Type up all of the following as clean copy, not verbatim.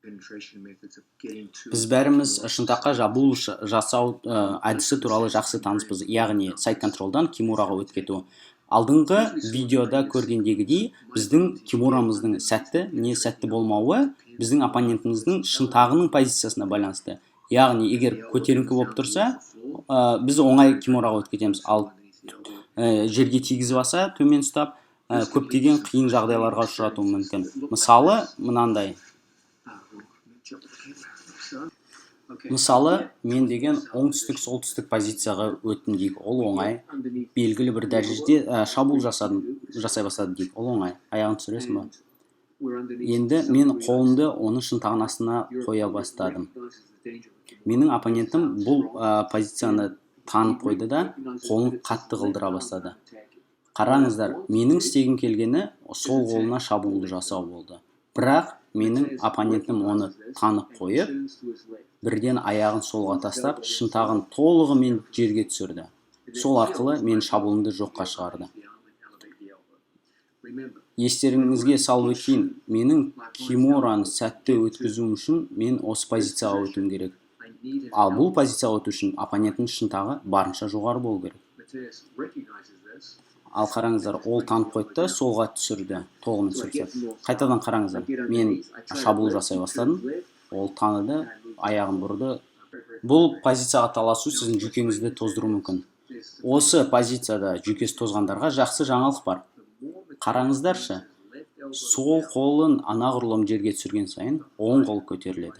Біз бәріміз шынтаққа шабуыл жасау әдісі туралы жақсы таныспыз, яғни сайд контролдан кимураға өтіп кету. Алдыңғы видеода көргендегідей, біздің кимурамыздың сәтті не сәтті болмауы біздің оппонентіміздің шынтағының позициясына байланысты. Яғни егер көтеріңкі болып тұрса, біз оңай кимураға өтіп кетеміз, ал жерге тигізіп алса, төмен ұстап, көптеген қиын жағдайларға ұшыратуы мүмкін. Мысалы, мынандай. Мысалы, мен деген оңтүстік солтүстік позицияға өттім дейік, ол оңай. Белгілі бір дәрежеде шабуыл жасадым, жасай бастадым дейік, ол оңай. Аяғын түсіресің ба? Енді мен қолымды оның шынтағының астына қоя бастадым. Менің оппонентім бұл позицияны танып қойды да, қолын қатты қылдыра бастады. Қараңыздар, менің істегім келгені сол қолына шабуыл жасау болды. Бірақ менің оппонентім оны танып қойып, бірден аяғын солға тастап, шынтағын толығымен жерге түсірді. Сол арқылы мен шабуылымды жоққа шығарды. Естеріңізге салып өтейін, менің кимураны сәтті өткізуім үшін мен осы позицияға өтуім керек. Ал бұл позицияға өту үшін оппоненттің шынтағы барынша жоғары болу керек. Ал қараңыздар, ол танып қойды да, солға түсірді, толығымен түсіріп тастады. Қайтадан қараңыздар, мен шабуыл жасай бастадым, ол таныды, аяғын бұрды. Бұл позицияға таласу сіздің жүйкеңізді тоздыруы мүмкін. Осы позицияда жүйкесі тозғандарға жақсы жаңалық бар. Қараңыздаршы, сол қолын анағұрлым жерге түсірген сайын оң қол көтеріледі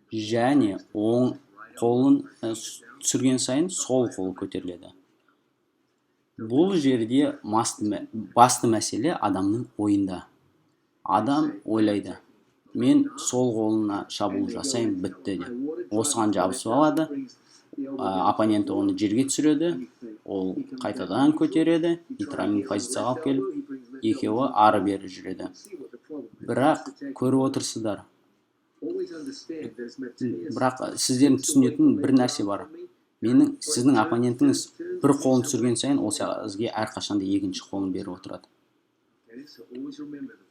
және оң қолын түсірген сайын сол қол көтеріледі. Бұл жерде басты мәселе адамның ойында. Адам ойлайды: мен сол қолына шабуыл жасаймын, бітті деп. Осыған жабысып алады, оппоненті оны жерге түсіреді, ол қайтадан көтереді, нейтральный позицияға алып келіп, екеуі ары бері жүреді. Бірақ көріп отырсыздар, бірақ сіздердің түсінетін бір нәрсе бар: менің сіздің оппонентіңіз бір қолын түсірген сайын, ол сізге әрқашанда екінші қолын беріп отырады.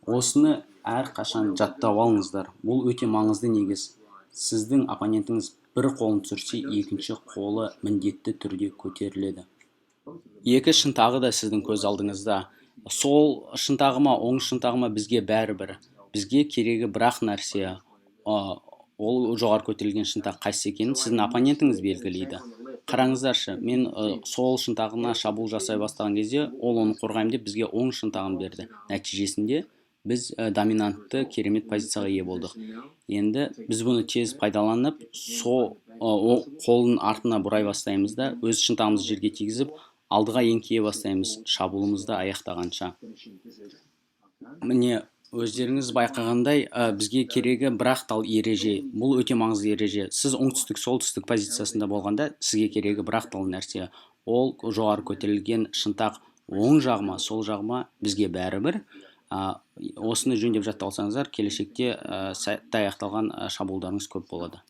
Осыны әрқашан жаттап алыңыздар, бұл өте маңызды негіз. Сіздің оппонентіңіз бір қолын түсірсе, екінші қолы міндетті түрде көтеріледі. Екі шынтағы да сіздің көз алдыңызда. Сол шынтағы ма, оң шынтағы ма, бізге бәрібір. Бізге керегі бір-ақ нәрсе: ол жоғары көтерілген шынтақ қайсысы екенін сіздің оппонентіңіз белгілейді. Қараңыздаршы, мен сол шынтағына шабуыл жасай бастаған кезде, ол оны қорғаймын деп бізге оң шынтағын берді. Нәтижесінде біз доминантты керемет позицияға ие болдық. Енді біз бұны тез пайдаланып, сол қолын артына бұрай бастаймыз да, өз шынтағымызды жерге тигізіп, алдыға еңкейе бастаймыз шабуылымызды аяқтағанша. Міне, өздеріңіз байқағандай, бізге керегі бір-ақ тал ереже. Бұл өте маңызды ереже. Сіз оңтүстік солтүстік позициясында болғанда, сізге керегі бір-ақ тал нәрсе: ол жоғары көтерілген шынтақ оң жағы ма, сол жағы ма, бізге бәрібір. Осыны жөндеп жаттап алсаңыздар, келешекте сәтті аяқталған шабуылдарыңыз көп болады.